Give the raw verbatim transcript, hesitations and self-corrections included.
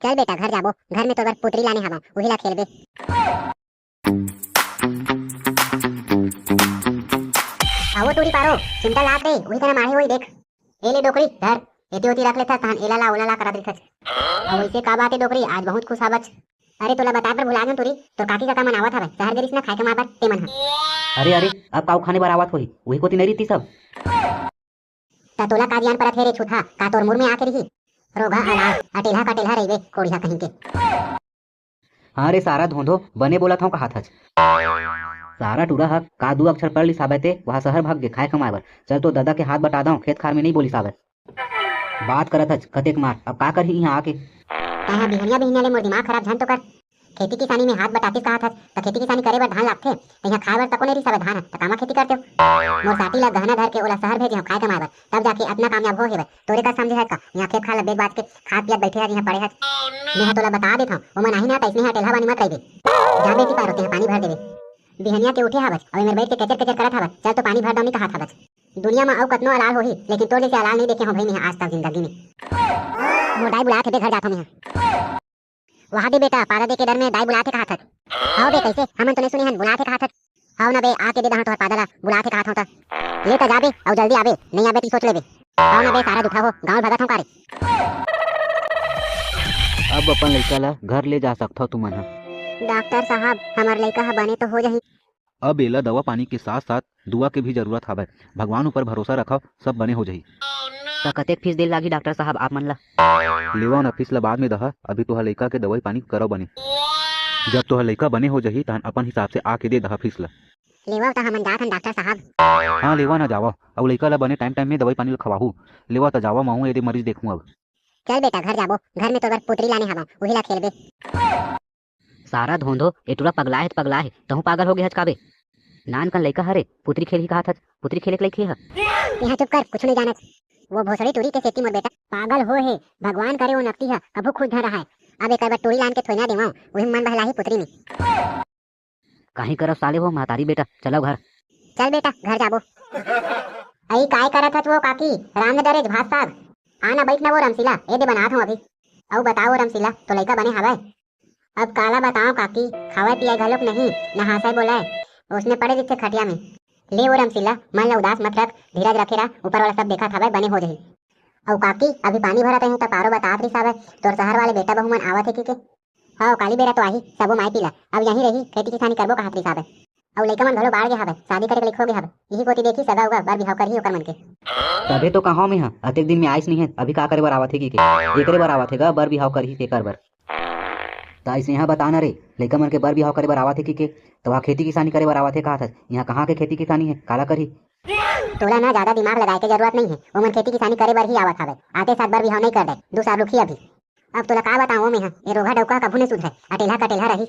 चल बेटा, घर जाबो, घर में तोर बर पुतरी लाने हवं, उही ला खेलबे। आवो टूरी पारो, चिमटा लात रे, उही करा माढ़े होही देख। ए ले डोकरी, धर, एती ओती रख लेथस, तहन एला ला, ओला ला करत रहिथस। अउ वइसे का बात हे डोकरी, आज बहुत खुश हावच। अरे तोला बताए बर भुला गेंव टूरी, तोर काकी काका मन आवत हवय, सहर गे रिहिस ना खाए के मार बर, ते मन ह। अरे, अरे, अब का खाने बर आवत होही, उही कोती नइ रहितिस अब। त तोला का जियान परत हे रे छूतहा, का तोर मुर में आके रिही? रोगहा अलाल, अटेलहा कटेलहा रहिबे, कोढ़िया कहीं के। हाँ रे सारा धोंधो, बने बोलत हंव काहत हच। सारा टूरा ह का दू अक्षर पढ़ लिस हाबे ते, वहा सहर भाग गे खाए कमाए बर। चल तो ददा के हाथ बटा दंव, खेत खार में नइ बोलिस हाबे। बात करत हच कतेक मार, अब का करही इहाँ आके? तैं ह बिहनिया बिहनिया ले मोर दिमाग खराब झन तो कर। खेती किसानी में हाथ बटातिस काहत हच, त खेती किसानी करे बर धान लागथे, त इहाँ खाए बर तको नइ रिहिस हवय धान ह, त कामा खेती करतेव? मोर साटी ला गहना धर के ओला सहर भेजे हंव खाए कमाए बर, तब जाके अतना कामयाब हो हेवय। तोरे कस समझे हच का? इहाँ खेत खार ला बेच बाच के खात पियत बइठे हच, इहाँ पड़े हच। मेंह तोला बता देथंव, ओमन आही ना त अइसने ह अटेलहा बानी मत कहिबे। जा बेटी पारो, तेंह पानी भर देबे। बिहनिया के उठे हवच, अउ एमेर बइठ के केचर केचर करत हवच, चल तो पानी भर दंव नी काहत हवच। दुनिया म अउ कतनो अलाल होही, लेकिन तोर जइसे अलाल नइ देखे हंव भई मेंह आज तक जिंदगी में। मोर दाई बुलात हे बे, घर जाथंव मेंह। वाह दे बेटा, पादा दे के डर में दाई बुलात हे काहत हच। हव बे, कइसे? हमन तो नइ सुने हन, बुलात हे काहत हच। हव ना बे, आके दे दहंव तोहर पादा ला, बुलात हे काहत हंव त। ले त जा बे, अउ जल्दी आबे, नइ आबे त सोच लेबे। हव ना बे, सारा जूठा हो, गाँव भगत हंव का रे? अब अपन लइका ला घर ले जा सकथव तुमन ह। डॉक्टर साहब, हमर लइका ह बने तो हो जाही। अब एला दवा पानी के साथ साथ दुआ के भी जरूरत हावय। भगवान ऊपर भरोसा रखव, सब बने हो जाही। त कतेक फीस दे लागही डॉक्टर साहब आप मन ला? लेवा न, फीस ला बाद में दहा, अभी तोहर लइका के दवाई पानी करव बने। जब तोहर लइका बने हो जाही, तहन अपन हिसाब से आके दे दहा फीस ला। लेवा त हमन जात हन डॉक्टर साहब। हाँ, लेवा न, जावा, अउ लइका ला बने टाइम टाइम में दवाई पानी ला खवाहू। लेवा त जावा, महूँ एदे मरीज देखहूँ अब। चल बेटा, घर जाबो, घर में तोर बर पुतरी लाने हवं, उही ला खेलबे। सारा धोंधो, ए टूरा पगला हे त पगला हे, तहूँ पागल हो गे हच का बे? नान कन लइका हरे, पुतरी खेलही काहत हच, पुतरी खेले के लइक हे ह? तेंहा चुप कर, कुछु नइ जानत। वो भोसड़ी टूरी के सेती मोर बेटा पागल हो हे, भगवान करे वो नकटी ह कभू खुश झन रहय। अब एकर बर टूरी लान के थोइना देवंव, उही मन बहलाही पुतरी में। काहीं करव साले हो महतारी बेटा, चलव घर। चल बेटा, घर जाबो। अई काय करत हच वो काकी, राम ने दरेज भात साग? आ ना बइठ ना वो रमसीला, ए दे बनात हंव अभी। अउ बता वो रमसीला, तो लइका बने हावय? अब काला बताओ काकी, खावय पियय घलोक नहीं, नहासय बोलय, ओसने पड़े रहिथे खटिया में। ले वो रमसीला, मन ला उदास मत रख, धीरज रखे रह, ऊपर वाला सब देखत हावय, बने हो जाही। अउ काकी, अभी पानी भरत रहे त पारो बतात रिस हावय, तोर सहर वाले बेटा बहू मन आवत हे कि के? हव, काली बेरा तो आही, सबो माई पीला, अब यहीं रही, खेती किसानी करबो काहत रिस हावय। अउ लइका मन घलो बाढ़ गे हावय, शादी करे के लइक हो गे हावय, इही कोती देखी सगा उगा बर बिहाव करही ओकर मन के। तभे तो कहांव मेंह, अतेक दिन में आइस नहीं है, अभी का करे बर आवत हे कि के? एकरे बर आवत हे गा, बर बिहाव करही तेकर बर। त अइसने ह बता न रे, लइका मन के बर बिहाव करे बर आवत हे कि के? त वहाँ खेती किसानी करे बर आवत हे काहत हस, इहाँ कहाँ के खेती किसानी हे, काला करही? तोला ना ज्यादा दिमाग लगाए के जरूरत नइ हे, ओमन खेती किसानी करे बर ही आवत हावय, आते साथ बर बिहाव नइ कर दे, दू साल रुकही अभी। अब तोला का बताओं मेंह, ए रोगहा डौका कभू नइ सुधरय, अटेलहा कटेलहा रही।